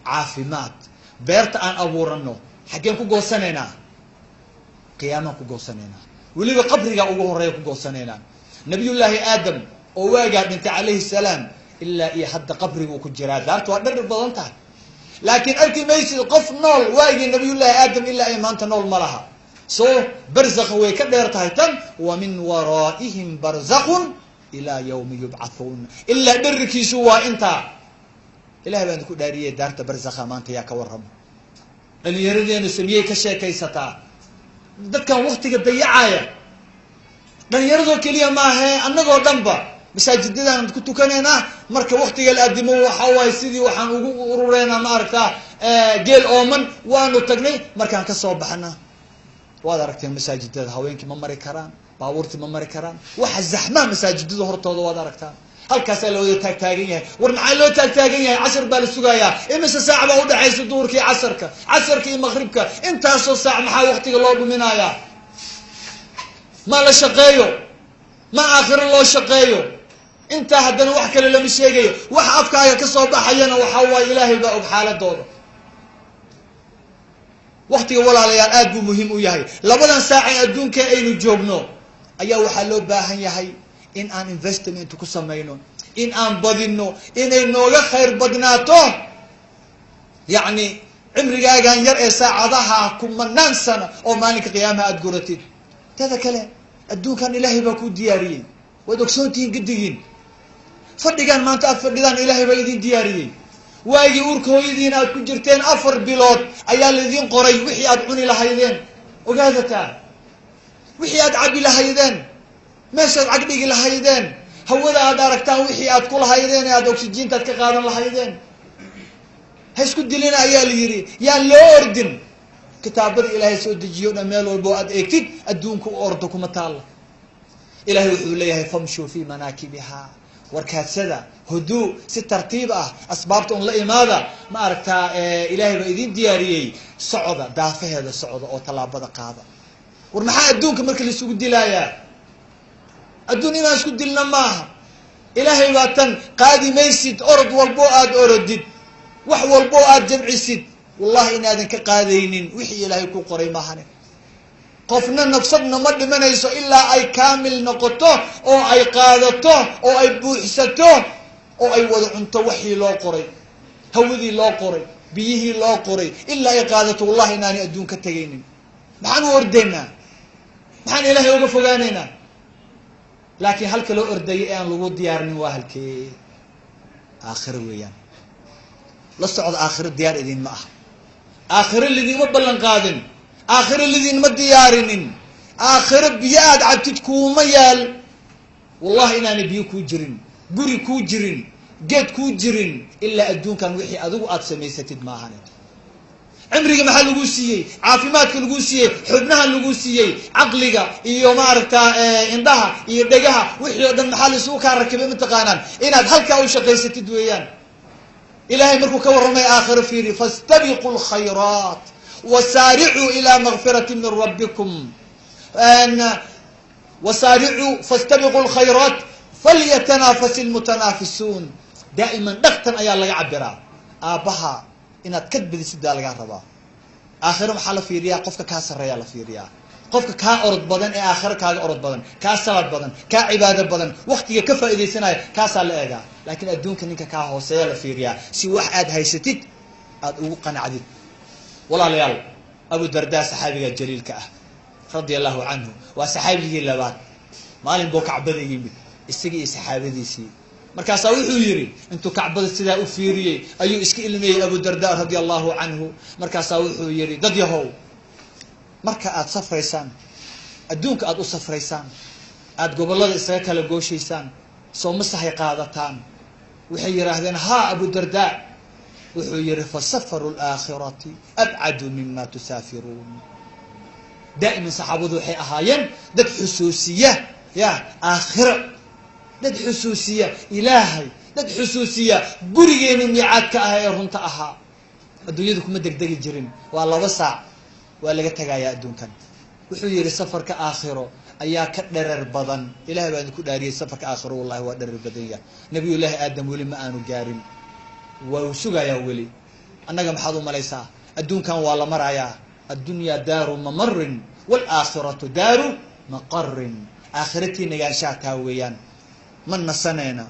caafimaad, beerta aan abuurano. Xaggeen ku goosanaynaa? Qiyaamaan ku goosanaynaa, weliba qabrigaa ugu horeeya ku goosanaynaa. Nabiyullaahi Aadam oo waagaa dhintay calayhi salaam ilaa iyo hadda qabriguu ku jiraa. Daarta waa dhadhir badan tahay, laakiin arki maysid qof nool waagii nabiyullaahi Aadam ilaa ay maanta nool ma laha. So barzakha way ka dheer tahay tan. Wa min waraa'ihim barzakhun ilaa yawmi yubcathuun, ilaa dherirkiisu waa intaa. Ilahay baan ku dhaariyey, daarta barzakha maanta yaa ka warrama? Dhalinyaradeenu samiyey ka sheekaysataa? Dadkan waktiga dayacaya dhalinyaradoo keliya maahe, annagoo dhanba masaajidadaan ku tukanaynaa. Marka waktiga la addimo waxa waaye sidii waxaan ugu urureynaa, ma aragtaa, geel ooman waanu tagnay. Markaan kasoo baxna waad aragteen masaajidada haweenkii ma mari karaan, baabuurtii ma mari karaan, waxa zaxmaa masaajidada hortooda waad aragtaan. Halkaasaa la wada taagtaagan yahay. War maxaa loo taagtaagan yahay? Casar baa la sugayaa. Imise saac baa udhexaysa duhurkii casarka, casarka iyo maqribka? Intaasoo saac maxaa waktiga loo dhuminayaa? Ma la shaqeeyo, ma aakhiro loo shaqeeyo? Intaa haddana wax kale lama sheegayo. Waxa afkaaga kasoo baxayana waxa waaye ilaahay baa og xaaladooda. Waktiga, walaalayaal, aad buu muhiim u yahay. Labadan saac ee adduunka aynu joogno ayaa waxaa loo baahan yahay in aan investment ku samayno, in aan badino, inay nooga khayr badnaato. Yacni cimrigaagan yar ee saacadaha kumanaan sano oo maalinka qiyaamaha aada guratid. Teda kale, adduunkan ilaahay baa kuu diyaariyey, waad ogsoontihiin gedigiin. Fadhigaan maanta aad fadhidaan ilaahay baa idin diyaariyey. Waagii uurka hooyadiina aad ku jirteen 4 bilood ayaa laydin qoray wixii aad cuni lahaydeen, ogaadataa, wixii aad cabi lahaydeen, meeshaad cagdhigi lahaydeen, hawada aad aragtaan wixii aad ku lahaydeen ee aad oxygiintaad ka qaadan lahaydeen. Ha isku dilina ayaa la yidhi, yaan loo ordin. Kitaabada ilaahay soo dejiyo dhan meel walbo aad eegtid adduunka u ordo kuma taalla. Ilahay wuxuu leeyahay famshuu fi manaakibiha. Warkaadsada, huduu, si tartiib ah, asbaabta un la imaada. Ma aragtaa, ilaahay baa idin diyaariyey. Socda, daafaheeda socda oo tallaabada qaada. War maxaa adduunka marka laisugu dilaayaa? Adduun inaan isku dilna maaha. Ilaahay baa tan qaadi maysid. Orod walboo aada orodid, wax walboo aada jamcisid, wallahi inaadan ka qaadaynin wixii ilaahay ku qoray maahane. Qofna nafsadna ma dhimanayso ilaa ay kaamil noqoto oo ay qaadato oo ay buuxsato oo ay wada cunto waxii loo qoray, hawadii loo qoray, biyihii loo qoray, ilaa ay qaadato, wallahi inaanay adduun ka tegaynin. Maxaan u ordaynaa? Maxaan ilaahay uga fogaaneynaa? Laakiin halka loo ordayay ee aan lagu diyaarinin waa halkee? Aakhiro weeyaan. La socda, aakhiro diyaar idin ma aha. Aakhiro lidinma ballan qaadin, aakhiro lidinma diyaarinin. Aakhiro biyo aada cabtid kuuma yaal. Wallahi inaanay biyo kuu jirin, guri kuu jirin, geed kuu jirin, ilaa adduunkan wixii adigu aada samaysatid maahane. Cimriga maxaa laguu siiyey? Caafimaadka laguu siiyey, xubnahan laguu siiyey, caqliga iyo maaragtaa indhaha iyo dhegaha, wixii o dhan maxaa laisugu kaa rakibay? Mataqaanaan inaad halkaa u shaqaysatid weeyaan. Ilahay markuu ka warramay aakhiro, fiiri: "Fastabiquu lkhayraat wasaaricuu ilaa makfirati min rabbikum, wasaaricuu, fastabiquu lkhayraat, falyatanaafas ilmutanaafisuun." Daa'iman dhaqtan ayaa laga cabiraa. Aabbaha inaad ka badisid baa lagaa rabaa. Aakhiro maxaa la fiiriyaa? Qofka kaa sarreeyaa la fiiriyaa, qofka kaa orod badan ee aakhiro kaaga orod badan, kaa salaad badan, kaa cibaado badan, waktiga ka faaidaysanaya, kaasaa la eegaa. Laakiin adduunka ninka kaa hooseeya la fiiriyaa, si wax aad haysatid aada ugu qanacdid. Walaalayaal, Abu Darda, saxaabiga jaliilka ah, radia allahu canhu, waa saxaabigii labaad. Maalin buu kacbada yimid, isagii iyo saxaabadiisii. Markaasaa wuxuu yidhi, intuu kacbada sidaa u fiiriyey ayuu iska ilmeeyey Abu Darda radia allahu canhu. Markaasaa wuxuu yidhi: "Dad yahow, marka aada safraysaan, adduunka aada u safraysaan, aada gobollada isaga kala gooshaysaan, soo ma sahay qaadataan?" Waxay yidhaahdeen: "Haa, Abu Darda." Wuxuu yihi: "Fa safaru alaakhirati abcadu mima tusaafiruun." Daa'iman saxaabadu waxay ahaayeen dad xusuusiya ya aakhiro, dad xusuusiya Ilaahay, dad xusuusiya gurigeeni miicaadka ah ee runta ahaa. Adduunyadu kuma degdegi jirin. Waa 2 saac, waa laga tegayaa adduunkan. Wuxuu yihi: "Safarka aakhiro ayaa ka dherer badan." Ilahay baa idinku dhaariyay, safarka aakhiro wallahi waa dherer badan yahay. Nabiyullaahi Aadam weli ma aanu gaarin, waa uu sugayaa weli. Annaga maxaad u malaysaa? Adduunkan waa la marayaa. "Addunyaa daaru mamarin waalaakhiratu daaru maqarin." Aakhiratii nagaanshaha taa weeyaan. Ma nasanayna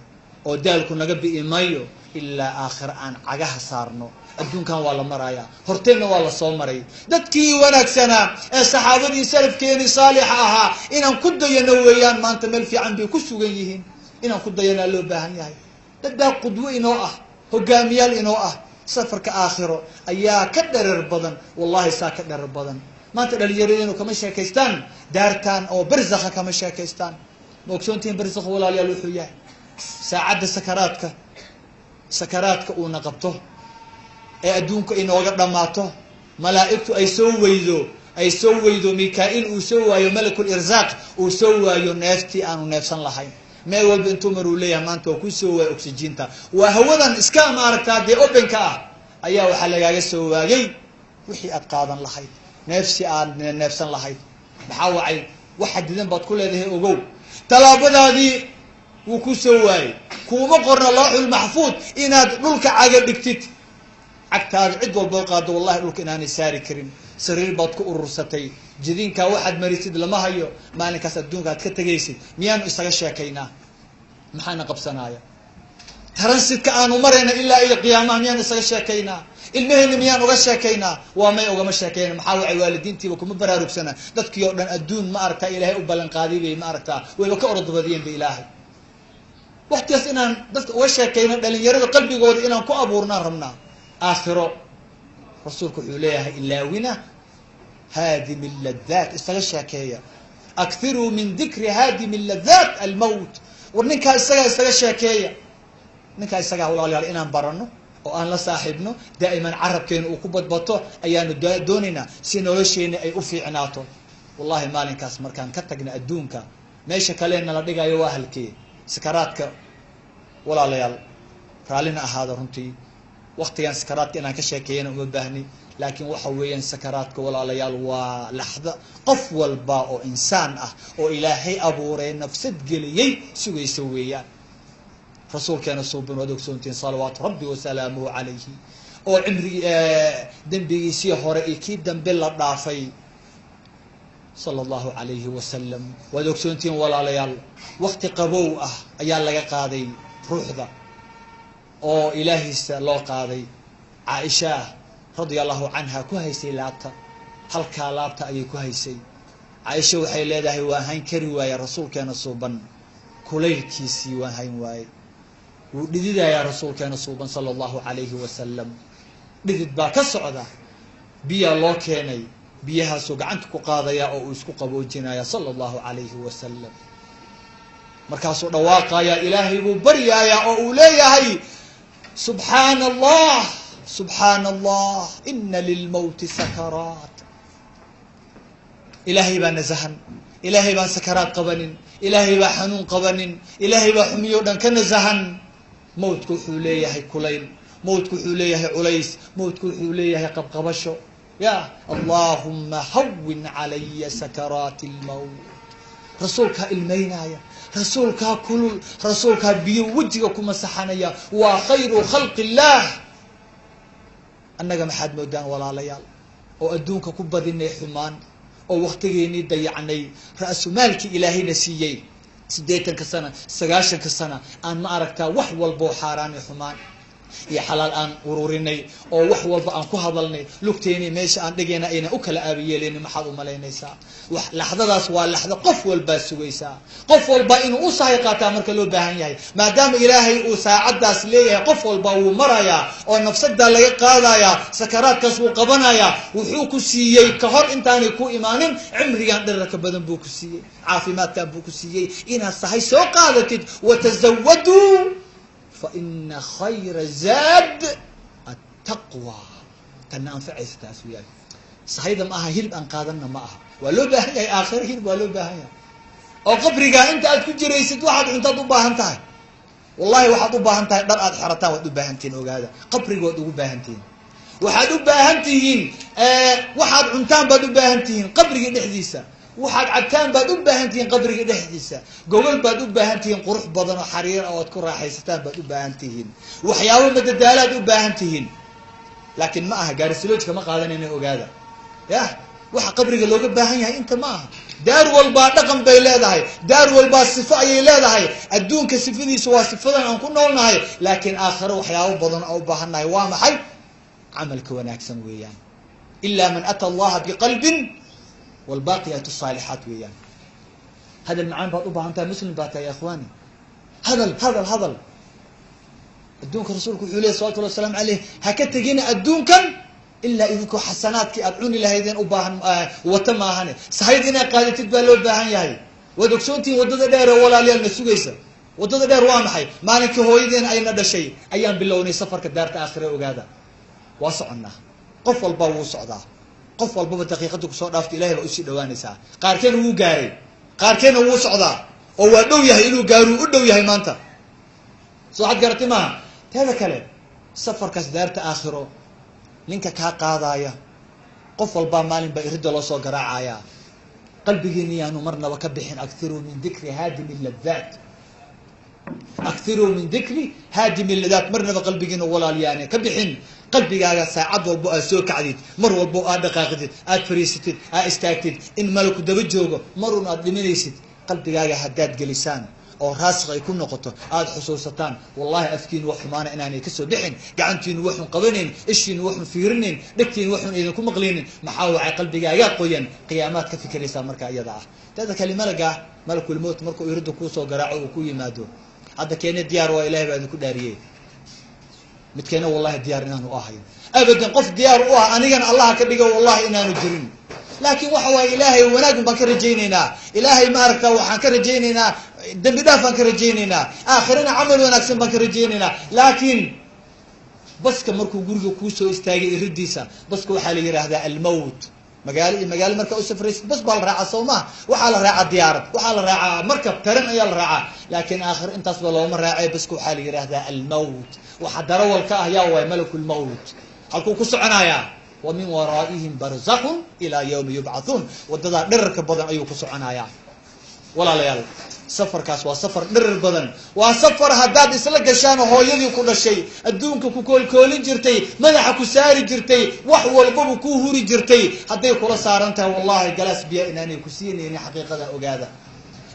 oo daalku naga bi'i maayo ilaa aakhira aan cagaha saarno. Adduunkan waa la marayaa, horteenna waa la soo maray. Dadkii wanaagsanaa ee saxaabadii, salafkeenii saalixa ahaa, inaan ku dayano weeyaan. Maanta meel fiican bay ku sugan yihiin, inaan ku dayanaa loo baahan yahay. Dad baa qudwo inoo ah, hogaamiyaal inoo ah. Safarka aakhiro ayaa ka dherer badan, wallahi saa ka dherer badan. Maanta dhalinyaradenu kama sheekaystaan daartan oo barzakha, kama sheekaystaan. Ma ogsoontihiin barzakha, walaalayaal, wuxuu yahay? Saacadda sakaraadka uuna qabto ee adduunka inooga dhammaato, malaa'igtu ay soo weydo, Mika-il uu soo waayo, malakul irsaaq uu soo waayo neeftii aanu neefsan lahayn, meel walba intuu mar uu leeyahay: "Maanta waa kusoo waayay oxygen-ta." Waa hawadan iska maaragtaa dee open-ka ah ayaa waxaa lagaaga soo waayay wixii aad qaadan lahayd, neefsi aad neefsan lahayd. Maxaa wacay? Wax xadidan baad ku leedahay, ogow. Tallaabadaadii wuu ku soo waayey. Kuuma qorna looxul maxfuud inaad dhulka caga dhigtid. Cagtaada cid walboo qaado, wallahi dhulka inaanay saari karin. Sariir baad ku urursatay, jidinkaa waxaad marisid lama hayo. Maalinkaas adduunka aad ka tegaysid miyaanu isaga sheekaynaa? Maxaana qabsanaaya? Transit-ka aanu marayna ilaa iyo qiyaamaha miyaan isaga sheekaynaa? Ilmaheena miyaan uga sheekaynaa? Waa may, ugama sheekayna. Maxaa wacay? Waalidiintiiba kuma baraarugsana. Dadkii oo dhan adduun ma aragtaa Ilaahay u ballan qaaday bay, ma aragtaa, wayba ka orodbadiyeen ba. Ilaahay waktigaas inaan dadka uga sheekayno, dhalinyarada qalbigooda inaan ku abuurnaan rabnaa aakhiro. Rasuulku wuxuu leeyahay: "Ilaawina haadimi ladaat, isaga sheekeeya. Akthiruu min dikri haadimi ladaat almowt." War ninkaa isagaa isaga sheekeeya. Ninkaa isagaa, walaalayaal, inaan barano oo aan la saaxiibno, daa'iman carabkeena uu ku badbato ayaanu doonaynaa, si nolosheena ay u fiicnaato. Wallahi maalinkaas markaan ka tagna adduunka, meesha kale nala dhigayo waa halkee? Sakaraadka. Walaalayaal, raallina ahaada runtii, waktigan sakaraadka inaan ka sheekeeyana uma baahni, laakiin waxa weeyaan sakaraadka, walaalayaal, waa laxda qof walba oo insaan ah oo Ilaahay abuuray, nafsad geliyey, sugaysa weeyaan. Rasuulkeena suubin waad ogsoontihiin, salawaatu rabbi wasalaamuhu calayhi, oo cimrigii dembigiisii hore iyo kii dambe la dhaafay, sala allahu calayhi wasalam. Waad ogsoontihiin, walaalayaal, wakti qabow ah ayaa laga qaaday ruuxda oo Ilaahiisa loo qaaday. Caaisha radia allahu canha ku haysay laabta, halkaa laabta ayay ku haysay. Caaisha waxay leedahay, waa hayn kari waaye rasuulkeena suuban kulaylkiisii, waan hayn waaye. Wuu dhididayaa rasuulkeena suuban sala allahu calayhi wasalam, dhidid baa ka socda. Biyaa loo keenay, biyahaasuu gacanta ku qaadaya oo uu isku qaboojinaya, sala allahu calayhi wasalam. Markaasuu dhawaaqaya, Ilaahay buu baryayaa oo uu leeyahay: "Subxaana Allah, subxaana Allah, ina lilmowti sakaraat." Ilaahay baa nasahan, Ilaahay baan sakaraad qabanin, Ilaahay baa xanuun qabanin, Ilaahay baa xumiyo dhan ka nasahan. Mowtku wuxuu leeyahay kulayl, mowtku wuxuu leeyahay culays, mowtku wuxuu leeyahay qabqabasho. Ya allahuma hawin calaya sakaraati lmowt. Rasuulkaa ilmaynaya, rasuulkaa kulul, rasuulkaa biyo wejiga ku masaxanaya. Waa khayru khalqi illaah. Annaga maxaad moodaan, walaalayaal, oo adduunka ku badinay xumaan oo waktigeennii dayacnay, ra-sumaalkii Ilaahayna siiyey, 80-ka sana, 90-ka sana, aan ma aragtaa wax walboo xaaraan iyo xumaan iyo xalaal aan ururinay, oo wax walba aan ku hadalnay, lugteeni meesha aan dhigayna ayna u kala aabiyeeleynin? Maxaad umalaynaysaa? Wax laxdadaas waa laxdo qof walbaa sugaysaa, qof walba inuu u sahay qaataa marka loo baahan yahay, maadaama Ilaahay uu saacaddaas leeyahay qof walba wuu marayaa oo nafsadaa laga qaadayaa, sakaraadkaas wuu qabanayaa. Wuxuu ku siiyey ka hor intaanay ku imaanin cimrigan dherarka badan buu ku siiyey, caafimaadkan buu ku siiyey, inaad sahay soo qaadatid. Watazawaduu fa ina khayra zaad attaqwa. Tanna anfacaysa taas weyaan. Sahayda ma aha hilib aan qaadanna, ma aha. Waa loo baahan yahay aakhiro, hilib waa loo baahan yahay, oo qabrigaa inta aad ku jiraysid waxaad cuntaad u baahan tahay. Wallahi waxaad u baahan tahay dhar aad xerataan waad u baahan tihiin. Ogaada, qabriga waad ugu baahan tihiin. Waxaad u baahan tihiin waxaad cuntaan baad u baahan tihiin qabriga dhexdiisa, waxaad cabtaan baad u baahan tihiin qabriga dhexdiisa, gogol baad u baahan tihiin qurux badan oo xariir ah oo aad ku raaxaysataan baad u baahan tihiin, waxyaabo madadaalaad u baahan tihiin. Laakiin ma aha gaarisilojka ma qaadanayna, ogaada. Yah, waxa qabriga looga baahan yahay inta ma aha. Daar walbaa dhaqan bay leedahay, daar walbaa sifo ayay leedahay. Adduunka sifadiisu waa sifadan aan ku noolnahay, laakiin aakhiro waxyaabo badan oo u baahannahay waa maxay? Camalka wanaagsan weeyaan, ila man ata allaha biqalbin, walbaqiyat asaalixaat weeyaan. Hadal macaan baad u baahan tahay, muslim baa tahay, ya ikhwaani. Hadal, hadal, hadal. Adduunka rasuulku wuxuu ley salawatullah waslamu aleyh: ha ka tegina adduunkan ilaa idinkoo xasanaadkii aad cuni lahaydeen u baahan wata maahane. Sahayd inaad qaadatid baa loo baahan yahay. Waad ogsoontihiin waddada dheer oo walaalyaal na sugaysa. Waddada dheer waa maxay? Maalinkii hooyadeen ayna dhashay ayaan bilownay safarka daarta aakhire. Ogaada, waa soconnaa, qof walba wuu socdaa, qof walbaba daqiiqada kusoo dhaafto Ilahay baa usii dhawaanaysaa. Qaarkeena wuu gaaray, qaarkeena wuu socdaa oo waa dhow yahay inuu gaaruu u dhow yahay maanta. Soo waxaad garatay maaha? Teeda kale, safarkaas daarta aakhiro ninka kaa qaadaaya, qof walbaa maalin baa iridda loo soo garaacayaa. Qalbigiina yaanu marnaba ka bixin. Akthiruu min dikri haadimi ladaat, akthiruu min dikri haadimi ladaat. Marnaba qalbigiina, walaalyaane, ka bixin. Qalbigaaga saacad walbo aad soo kacdid, mar walbo aad dhaqaaqdid, aad fariisatid, aad istaagtid, in malaku daba joogo, marun aad dhimanaysid, qalbigaaga haddaad gelisaan oo raasik ay ku noqoto, aada xusuusataan, wallahi afkiinu wax xumaana inaanay kasoo bixin, gacantiinu waxun qabanayn, ishiinu waxun fiirinayn, dhegtiinu waxun idinku maqlaynin. Maxaa wacay? Qalbigaagaa qoyan, qiyaamaad ka fikiraysaa marka iyada ah. Teeda kale, malaga malakulmowt markuu iridda kuusoo garaaco uu ku yimaado, hadda keene diyaar waa? Ilahay baa idinku dhaariyey, midkeena wallahi diyaar inaanu ahayn abadan. Qof diyaar u ah, anigana Allaha ka dhigo, wallahi inaanu jirin. Laakiin waxa waaye, Ilaahay wanaagun baan ka rajaynaynaa. Ilaahay ma aragtaa, waxaan ka rajaynaynaa dembi dhaaf baan ka rajaynaynaa, aakhirana camal wanaagsan baan ka rajaynaynaa. Laakiin baska markuu guriga kuusoo istaagay iridiisa, baska waxaa la yihahdaa almowt. Magaalo iyo magaalo markaa u safraysid bas baa la raacaa, soo maha? Waxaa la raacaa diyaarad, waxaa la raacaa markab, taran ayaa la raacaa. Laakiin aakhir intaasba looma raacay. Baska waxaa la yidhaahdaa almawt. Waxa darawalka ah yaa waay? Malakulmawt. Halkuu ku soconayaa? Wa min waraa'ihim barzakun ilaa yawmi yubcathuun. Wadadaa dhirarka badan ayuu ku soconayaa. Walaalayaal, safarkaas waa safar dhirir badan, waa safar haddaad isla gashaan hooyadii ku dhashay, adduunka ku koolkoolin jirtay, madaxa ku saari jirtay, wax walbaba kuu huri jirtay, hadday kula saaran tahay, wallahi galaas biya inaanay ku siinaynin. Xaqiiqada ogaada,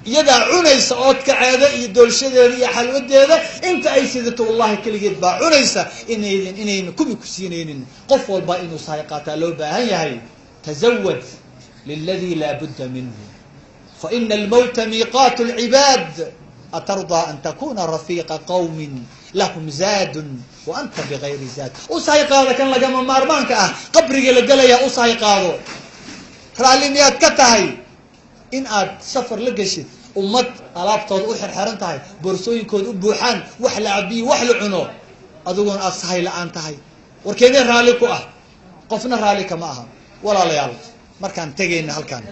iyadaa cunaysa oodkaceeda iyo doolshadeeda iyo xalwadeeda inta ay sidato, wallahi keligeed baa cunaysa, inayna kubi ku siinaynin. Qof walba inuu sahay qaataa loo baahan yahay. Tazawad liladi laa budda minhu, faina almawta miiqaat lcibaad. Atardaa an takuna rafiiqa qawmin lahum zaadun wa anta bigayri zaad? U sahay qaado kan lagama maarmaanka ah, qabriga la gelaya u sahay qaado. Raalli miyaad ka tahay in aad safar la geshid ummad alaabtooda u xirxiran tahay, boorsooyinkooda u buuxaan, wax la cabiyo, wax la cuno, adiguna aad sahay la-aan tahay? Warkeedee raalli ku ah? Qofna raalli kama aha. Walaalayaal, markaan tegayna halkan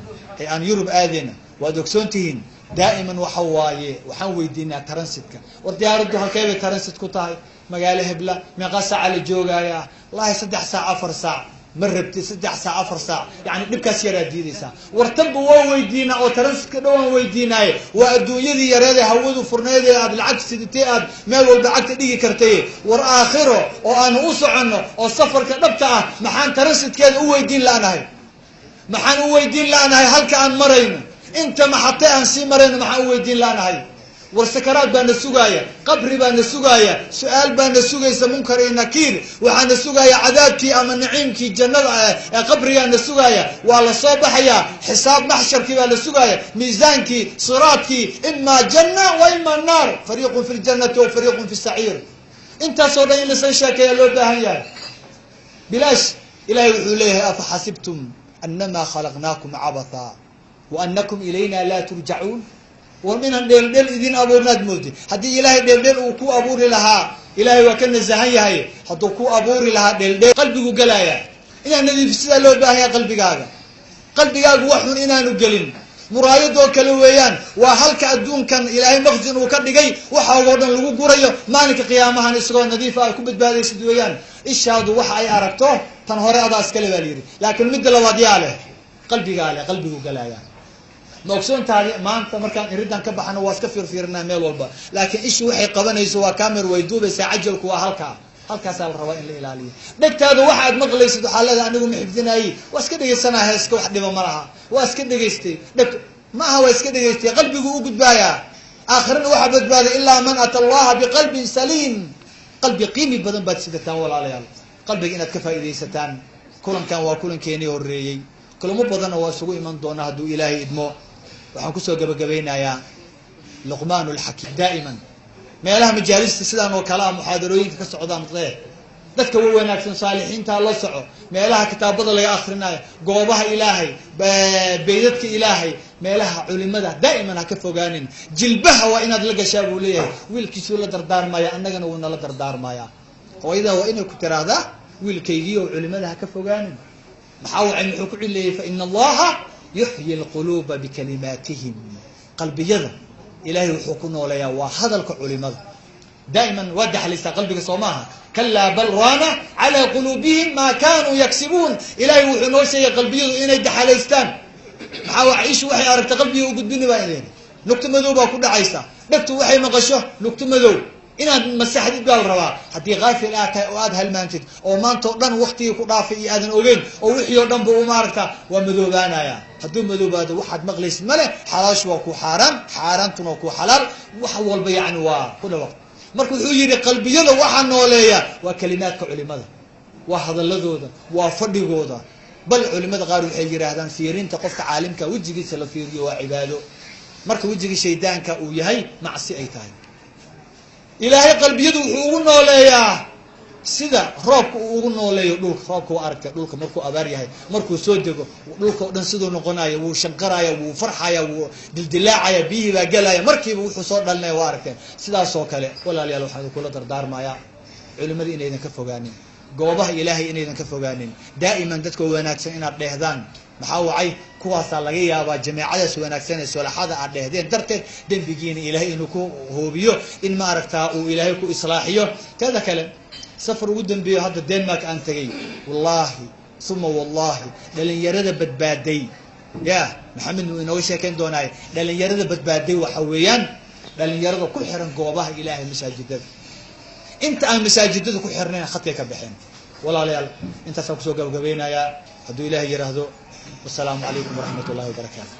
ee aan Yurub aadayna, waad ogsoon tihiin, daa'iman waxa waaye waxaan weydiinaa transitka. War diyaaraddu halkee bay transit ku tahay? Magaalo hebla. Meeqa saaca la joogaaya? Wallahi 3 saac, 4 saac. Ma rabtid 3 saac, 4 saac, yani dhibkaas yaraa diidaysaa. War tanba waa weydiinaa oo transitka dhowaan weydiinaaye. Waa adduunyadii yareede, hawadu furneedee, aad lacag sidatay, aad meel walba cagta dhigi kartay. War aakhiro oo aanu u soconno oo safarka dhabta ah, maxaan transitkeeda u weydiin la'nahay? Maxaan u weydiin la'nahay halka aan marayno, inta maxate aan sii marayno, maxaan u weydiin la'nahay? War sakaraad baa na sugaaya, qabri baa na sugaaya, su-aal baa na sugaysa, munkar iyo nakiir. Waxaa na sugaaya cadaabkii ama naciimkii jannada ee qabrigaa na sugaaya. Waa la soo baxayaa, xisaab, maxsharkii baa la sugaaya, miisaankii, siraadkii, ima janna wa ima naar, fariiqun fi ljanati wa fariiqun fi saciir. Intaasoo dhan in lasaga sheekeeya loo baahan yahay. Bilaash Ilahay wuxuu leeyahay: afa xasibtum anama khalaqnaakum cabatha wa anakum ilayna laa turjacuun? War inaan dheeldheel idin abuurnaad moodi? Haddii Ilaahay dheeldheel uu ku abuuri lahaa, Ilahay waa ka nasahan yahay, hadduu ku abuuri lahaa dheeldheel, qalbigu gelaaya inaad nadiifisidaa loo baahan yahay qalbigaaga. Qalbigaagu wax xun inaanu gelin. Muraayadoo kale weeyaan, waa halka adduunkan Ilaahay maqsin uu ka dhigay, waxaagoo dhan lagu gurayo. Maalinka qiyaamahan isagoo nadiifa aad ku badbaadaysid weeyaan. Ishaadu waxa ay aragto, tan hore adaa iskale baa la yidhi, laakiin midda labaad yaa leh? Qalbigaa leh, qalbigu galaaya. Ma ogsoontaadi maanta markaan iridan ka baxno waa iska fiirfiirinaa meel walba, laakiin ishu waxay qabanayso waa camera, way duubaysaa. Cajalku waa halkaa, halkaasaa la rabaa in la ilaaliyo. Dhegtaadu waxa aad maqlaysid, waxaa leedahay anigu ma xifdinaayey, waa iska dhegaysanaa heeska, wax dhiba ma laha, waa iska dhegaystay. Dhegto ma aha waa iska dhegaystay, qalbigu u gudbaayaa. Aakhirana waxaa badbaaday ilaa man ata allaha biqalbin saliim. Qalbi qiimi badan baad sidataan, walaalayaal, qalbiga inaad ka faa'iidaysataan. Kulankan waa kulankeenii horreeyey, kulamo badanna waa isugu iman doonaa hadduu Ilaahay idmo. Waxaan kusoo gabagabaynayaa Luqmaan alxakiim. Daa'iman meelaha majaalista sidaan oo kale ah, muxaadarooyinka ka socdaan qee dadka wa wanaagsan, saalixiinta la soco, meelaha kitaabada laga akrinayo, goobaha Ilaahay, beydadka Ilaahay, meelaha culimada daa'iman ha ka fogaanin. Jilbaha waa inaad la gashaa, buu leeyahay. Wiilkiisuu la dardaarmaya, annagana wuu nala dardaarmaya. Hooyada waa inay ku tiraahdaa: wiilkaygii oo culimada ha ka fogaanin. Maxaa wacay? Muxuu ku cileeyey? Fa ina Allaha yuxyi alquluuba bikalimaatihim. Qalbiyada Ilahay wuxuu ku nooleeyaa waa hadalka culimada. Daa'iman waa daxlaysaa qalbiga, soo maaha? Kalaa bal raana calaa quluubihim maa kanuu yaksibuun. Ilahay wuxuu noo sheegay qalbiyadu inay daxalaystaan. Maxaa wa? Ishu waxay aragta qalbiga u gudbini baa idin, nugto madow baa ku dhacaysa. Dhegtu waxay maqasho, nugto madow inaad masaxdid baa la rabaa. Haddii kaafil aad tahay oo aad halmaantid oo maanta o dhan waktigii ku dhaafay iyo aadan ogeyn oo wixii oo dhan ba u maaragta, waa madoobaanaya. Hadduu madoobaado, waxaad maqlaysid male. Xalaashu waa ku xaaraan, xaaraantuna waa ku xalaal, wax walba yani waa ku dhawaq. Marka wuxuu yidhi qalbiyada waxaa nooleeya waa kalimaadka culimada, waa hadaladooda, waa fadhigooda. Bal culimada qaar waxay yidhaahdaan fiirinta qofka caalimka wejigiisa la fiiriyo waa cibaado, marka wejigii shaydaanka uu yahay macsi ay tahay. Ilaahay qalbiyadu wuxuu ugu nooleeyaa sida roobka uu ugu nooleeyo dhulka. Roobka waa aragtay, dhulka markuu abaar yahay, markuu soo dego, dhulka o dhan siduu noqonayo, wuu shanqaraya, wuu farxaya, wuu dildilaacaya, biyihii baa gelaya, markiiba wuxuu soo dhalinaya waa aragteen. Sidaas oo kale, walaalayaal, waxaan kula dardaarmayaa culimada inaydan ka fogaanin, goobaha Ilaahay inaydan ka fogaanin, daa'iman dadka wanaagsan inaad dheehdaan. Maxaa wacay? Kuwaasaa laga yaabaa jameecadaas wanaagsan ee solaxada aad dhehdeen darteed dembigiina ilaahay inuu ku huubiyo, in maaragtaa uu ilaahay ku islaaxiyo. Teeda kale, safar ugu dambeeyo hadda Denmark aan tegay, wallaahi uma wallahi, dhalinyarada badbaaday, ya Maxamed wuu inooga sheekeyn doonaaye, dhalinyarada badbaaday waxa weeyaan dhalinyarada ku xiran goobaha Ilaahay, masaajidada. Inta aan masaajidada ku xirnayn khadkay ka baxeen. Walaalayaal, intaasaan kusoo gabagabeynayaa hadduu Ilaahay yiraahdo. Wasalaamu calaykum waraxmat ullahi wabarakaatu.